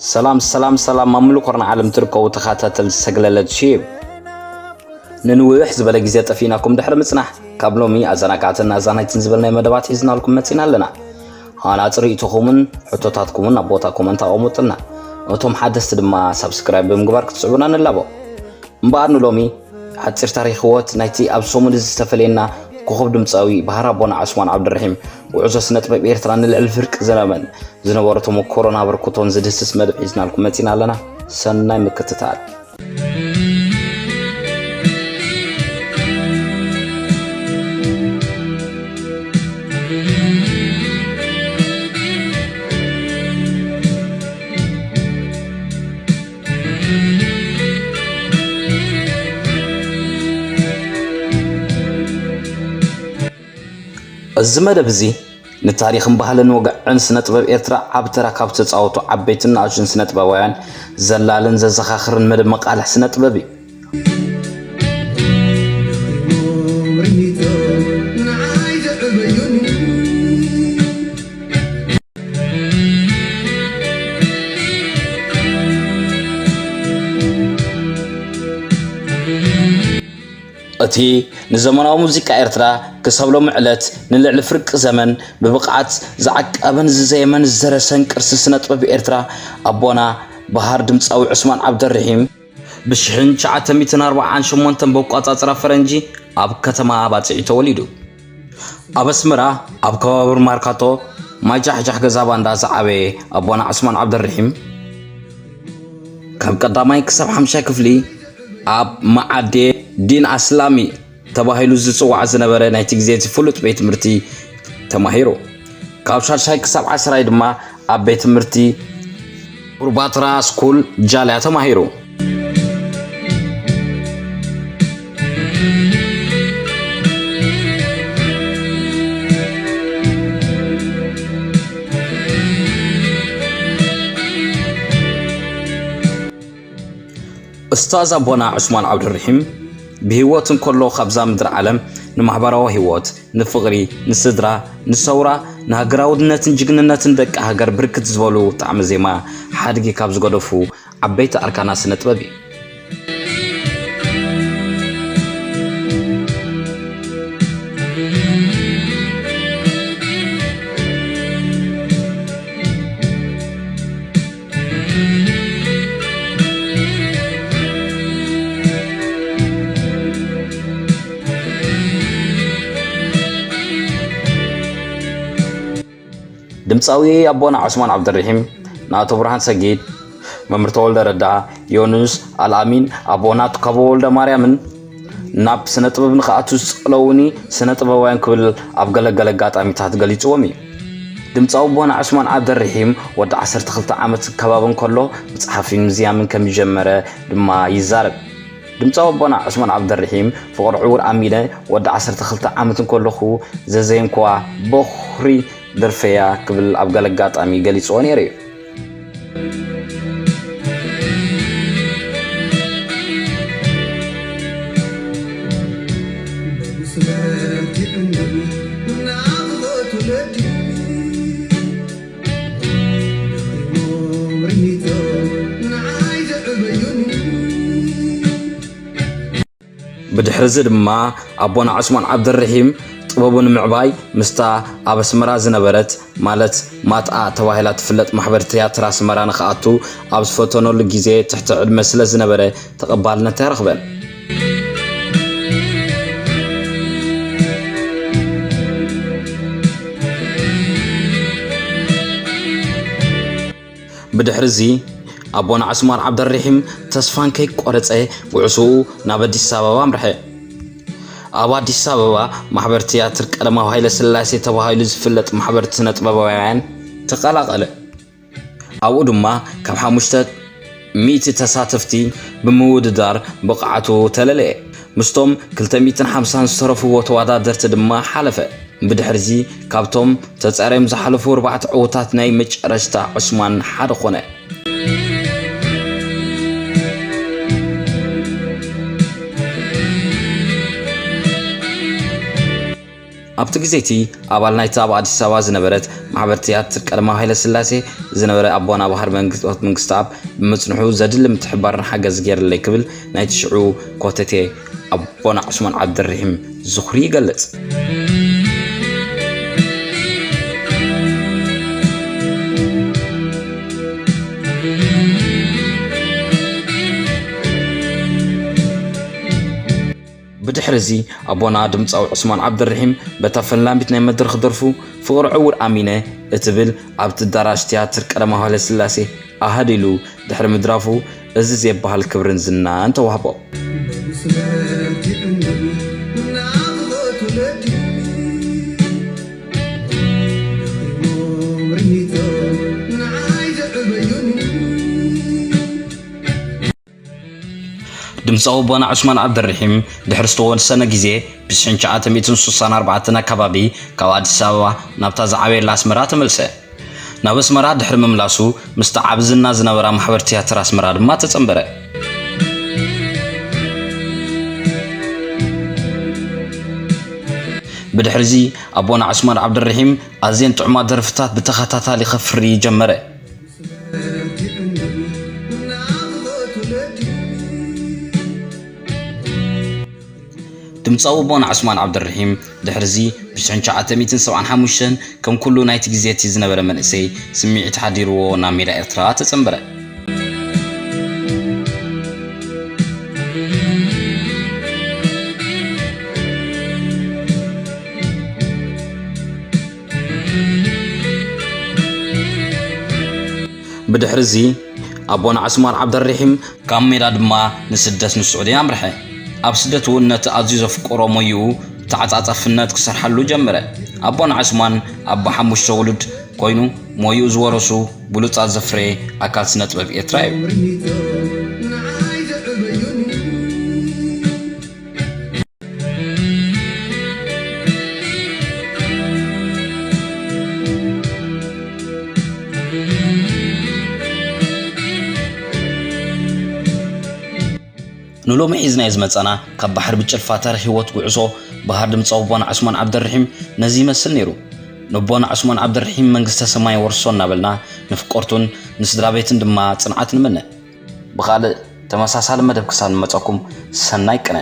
ሰላም ሰላም ሰላም ኣብ ምሉእ ኮርና ዓለም ትርከቡ ተኸታተልቲ ሰግለለት ሺብ፣ ንንውሕ ዝበለ ግዜ ጠፊእናኩም ድሕሪ ምጽናሕ፣ ካብ ሎሚ ኣዘናጋዕትን ኣዛናይትን ዝበልናዮ መደባት ሒዝናልኩም መጺና ኣለና። ሃናጺ ርእይቶኹምን ሕቶታትኩምን ኣብ ቦታ ኮመንት ኣቐምጡልና። እቶም ሓደስቲ ድማ ሳብስክራይብ ብምግባር ክትስዕቡና ንላቦ። እምበኣር ንሎሚ ሓጺር ታሪኽ ህይወት ናይቲ ኣብ ሰሙን እዚ ዝተፈለየና ኮኸብ ድምጻዊ ባህር ኣቦና ዑስማን ዓብደልረሒም፣ ጉዕዞ ስነ ጥበብ ኤርትራ ንልዕሊ ፍርቂ ዘመን ዝነበሮ ተመክሮን ኣበርክቶን ዝድህስስ መደብ ሒዝናልኩም መጺና ኣለና። ሰናይ ምክትታል። እዚ መደብ እዚ ንታሪኽን ባህልን ወግዕን ስነ ጥበብ ኤርትራ ዓቢ ተራ ካብ ዝተጻወቱ ዓበይትን ንኣሽቱን ስነ ጥበባውያን ዘላልን ዘዘኻኽርን መደብ መቃልሕ ስነ ጥበብ እዩ። እቲ ንዘመናዊ ሙዚቃ ኤርትራ ክሳብ ሎሚ ዕለት ንልዕሊ ፍርቂ ዘመን ብብቕዓት ዝዓቀበን ዝዘየመን ዝደረሰን ቅርሲ ስነ ጥበብ ኤርትራ ኣቦና በሃር ድምጻዊ ዑስማን ዓብደልርሒም ብሽሕን ትሽዓተ ሚእትን ኣርባዓን ሸሞንተን በቋጻጽራ ፈረንጂ ኣብ ከተማ ባጽዕ ተወሊዱ። ኣብ ኣስመራ ኣብ ከባቢ ማርካቶ ማይ ጃሕጃሕ ገዛ ባንዳ ዝዓበየ ኣቦና ዑስማን ዓብደልርሒም ካብ ቀዳማይ ክሳብ ሓምሻይ ክፍሊ ኣብ መዓዴ ዲን ኣስላሚ ተባሂሉ ዝጽዋዕ ዝነበረ ናይቲ ግዜ እቲ ፍሉጥ ቤት ትምህርቲ ተማሂሩ። ካብ ሻድሻይ ክሳብ ዓስራይ ድማ ኣብ ቤት ትምህርቲ ቡርባትራ ስኩል ጃልያ ተማሂሩ። ኡስታዝ ኣቦና ዑስማን ዓብዱርሒም ብህይወት እንከሎ ካብዛ ምድሪ ዓለም ንማሕበራዊ ህይወት፣ ንፍቕሪ፣ ንስድራ፣ ንሰውራ፣ ንሃገራውነትን ጅግንነትን ደቂ ሃገር ብርክት ዝበሉ ጣዕመ ዜማ ሓድጊ ካብ ዝገደፉ ዓበይቲ ኣርካናት ስነ ጥበብ እዩ። ድምፃዊ ኣቦና ዑስማን ዓብደርሒም፣ ንኣቶ ብርሃን ሰጊድ፣ መምህር ተወልደ ረዳ፣ ዮኑስ ኣልኣሚን፣ ኣቦና ትካቦ ወልደ ማርያምን ናብ ስነ ጥበብ ንክኣቱ ዝጸለዉኒ ስነ ጥበባውያን ክብል ኣብ ገለገለ ኣጋጣሚታት ገሊጽዎም እዩ። ድምጻዊ ኣቦና ዑስማን ዓብደርሒም ወዲ ዓሰርተ ክልተ ዓመት ከባቢ እንከሎ ምጽሓፍን ምዝያምን ከም ዝጀመረ ድማ ይዛረብ። ድምጻዊ ኣቦና ዑስማን ዓብደርሒም ፍቕሪ ዕውር ኣሚነ ወዲ ዓሰርተ ክልተ ዓመት እንከለኹ ዘዘየምክዋ በኹሪ ደርፈያ ክብል ኣብ ገለ ኣጋጣሚ ገሊጽዎ ነይሩ እዩ። ብድሕሪ እዚ ድማ ኣቦና ዑስማን ዓብደርሒም ጥበቡ ንምዕባይ ምስታ ኣብ ኣስመራ ዝነበረት፣ ማለት ማትኣ ተባሂላ ትፍለጥ ማሕበር ትያትር ኣስመራ ንኽኣቱ ኣብ ዝፈተነሉ ግዜ ትሕቲ ዕድመ ስለ ዝነበረ ተቐባልነት ኣይረኽበን። ብድሕሪ እዚ ኣቦና ዑስማን ዓብደርሒም ተስፋን ከይቆረጸ ጉዕዞኡ ናብ ኣዲስ ኣበባ ኣምርሐ። ኣብ ኣዲስ ኣበባ ማሕበር ትያትር ቀዳማዊ ሃይለ ስላሴ ተባሂሉ ዝፍለጥ ማሕበር ስነ ጥበባውያን ተቐላቐለ። ኣብኡ ድማ ካብ ሓሙሽተ ሚእቲ ተሳተፍቲ ብምውድዳር ብቕዓቱ ተለለየ። ምስቶም ክልተ ሚእትን ሓምሳን ዝተረፍዎ ተወዳደርቲ ድማ ሓለፈ። ብድሕሪዚ ካብቶም ተጸርዮም ዝሓለፉ ኣርባዕተ ዕዉታት ናይ መጨረሽታ ዑስማን ሓደ ኾነ። ኣብቲ ግዜ እቲ ኣባል ናይታ ኣብ ኣዲስ ኣበባ ዝነበረት ማሕበር ትያትር ቀዳማዊ ሃይለ ስላሴ ዝነበረ ኣቦና ባህር መንግስት-፣ መንግስትኣብ ብምጽንሑ ዘድሊ ምትሕባርን ሓገዝ ገይርለይ ክብል ናይቲ ሽዑ ኮተቴ ኣቦና ዑስማን ዓብደርሒም ዝኽሪ ይገልጽ። ብድሕሪ እዚ ኣቦና ድምጻዊ ዑስማን ዓብደርሒም በታ ፈላሚት ናይ መድረኽ ደርፉ ፍቕሪ ዕውር ኣሚነ እትብል ኣብቲ ኣዳራሽ ትያትር ቀዳማዊ ሃይለስላሴ ኣሃድ ኢሉ ድሕሪ ምድራፉ እዚ ዘይበሃል ክብርን ዝናን ተዋህቦ። ድምጻዊ ኣቦና ዑስማን ዓብደርሒም ድሕሪ ዝተወሰነ ግዜ ብሽሕን ትሽዓተ ሚእትን ስሳን ኣርባዕተን ኣከባቢ ካብ ኣዲስ ኣበባ ናብታ ዝዓበየላ ኣስመራ ተመልሰ። ናብ ኣስመራ ድሕሪ ምምላሱ ምስቲ ዓቢ ዝና ዝነበራ ማሕበር ትያትር ኣስመራ ድማ ተጸንበረ። ብድሕሪዚ ኣቦና ዑስማን ዓብደርሒም ኣዝየን ጥዑማት ደርፍታት ብተኸታታሊ ከፍሪ ጀመረ። ድምጻዊ ኣቦና ዑስማን ዓብደርሒም ድሕሪዚ ብሽሕን ትሽዓተ ሚእትን ሰብዓን ሓሙሽተን ከም ኩሉ ናይቲ ግዜ እቲ ዝነበረ መንእሰይ ስምዒት ሓዲርዎ ናብ ሜዳ ኤርትራ ተጸንበረ። ብድሕሪዚ ኣቦና ዑስማን ዓብደርሒም ካብ ሜዳ ድማ ንስደት ንስዑድያ ኣምርሐ። ኣብ ስደት እውን ነቲ ኣዝዩ ዘፍቅሮ ሞይኡ ብተዓጻጻፍነት ክሰርሓሉ ጀመረ። ኣቦና ዑስማን ኣቦ ሓሙሽተ ውሉድ ኮይኑ ሞይኡ ዝወረሱ ብሉጻት ዘፍረየ ኣካል ስነ ጥበብ ኤርትራ እዩ። ንሎሚ ሒዝናዮ ዝመጻና ካብ ባሕሪ ብጭልፋ ታሪኽ ህይወት ጉዕዞ በሃር ድምጻዊ ኣቦና ዑስማን ዓብደርሒም ነዚ ይመስል ነይሩ። ንኣቦና ዑስማን ዓብደርሒም መንግስተ ሰማይ ወርሶ እናበልና ንፍቆርቱን ንስድራ ቤትን ድማ ጽንዓት ንምነ። ብኻልእ ተመሳሳሊ መደብ ክሳብ ንመጸኩም ሰናይ ቅነ።